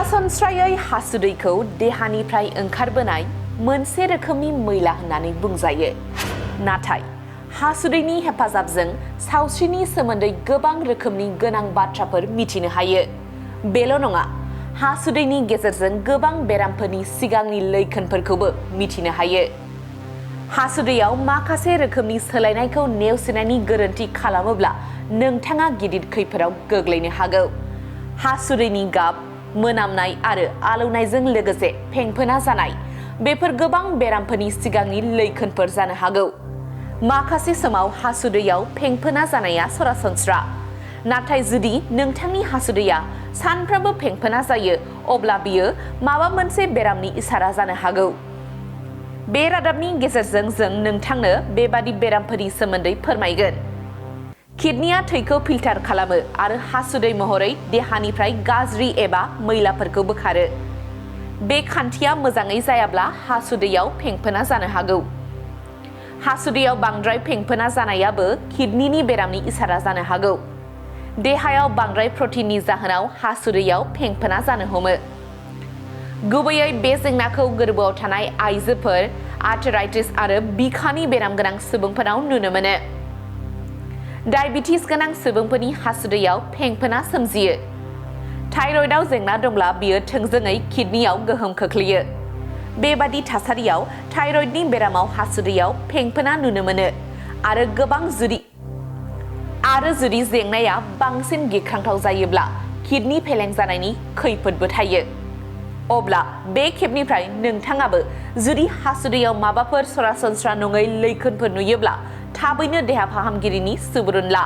सरासनस्रायै हासुदैखौ देहानिफ्राय ओंखारबोनाय मोनसे रोखोमनि मैला होननानै बुंजायो। नाथाय हासुदैनि हेफाजाबजों सावस्रिनि सोमोन्दै गोबां रोखोमनि गोनां बाथ्राफोर मिथिनो हायो। बेल' नङा, हासुदैनि गेजेरजों गोबां बेरामफोरनि सिगांनि लैखोनफोरखौबो मिथिनो हायो। हासुदैयाव माखासे रोखोमनि सोलायनायखौ नेवसिनायनि गोरोन्थि खालामोब्ला नोंथाङा गिदिर खैफोदाव गोग्लैनो हागौ। हासुदैनि गाब, मोनामनाय आरो आलौनायजों लोगोसे फेंफोना जानाय, बेफोर गोबां बेरामफोरनि सिगांनि लैखोनफोर जानो हागौ। माखासे समाव हासुदैयाव फेंफोना जानाया सरासनस्रा, नाथाय जुदि नोंथांनि हासुदैया सानफ्रोमबो फेंफोना जायो, अब्ला बियो माबा मोनसे बेरामनि इसारा जानो हागौ। बे रादाबनि गेजेरजों जों नोंथांनो बेबादि बेरामफोरनि सोमोन्दै फोरमायगोन। किडनिया थैखौ फिल्टार खालामो आरो हासुदै महरै देहानिफ्राय गाज्रि एबा मैलाफोरखौ बोखारो। बे खान्थिया मोजाङै जायाब्ला हासुदैयाव फेंफोना जानो हागौ। हासुदैयाव बांद्राय फेंफोना जानायाबो किडनिनि बेरामनि इसारा जानो हागौ। देहायाव बांद्राय प्रटिननि जाहोनाव हासुदैयाव फेंफोना जानो हमो। गुबैयै बे जेंनाखौ गोरबोआव थानाय आइजोफोर, आर्थराइटिस आरो बिखानि बेराम गोनां सुबुंफोरनाव नुनो मोनो। डायबिटिस गोनां सुबुंफोरनि हासुदैयाव फेंफोना सोमजियो। थाइरयडआव जेंना दंब्ला बियो थोंजोङै किडनियाव गोहोम खोख्लैयो। बेबादि थासारियाव थाइरयडनि बेरामाव हासुदैयाव फेंफोना नुनो मोनो आरो जुदि जेंनाया बांसिन गिख्रांथाव जायोब्ला किडनि फेलें जानायनि खैफोदबो थायो। अब्ला बे खेबनिफ्राय नोंथाङाबो जुदि हासुदैयाव माबाफोर सरासनस्रा नङै लैखोनफोर नुयोब्ला थाबैनो देहा फाहामगिरिनि सुबुरुन ला।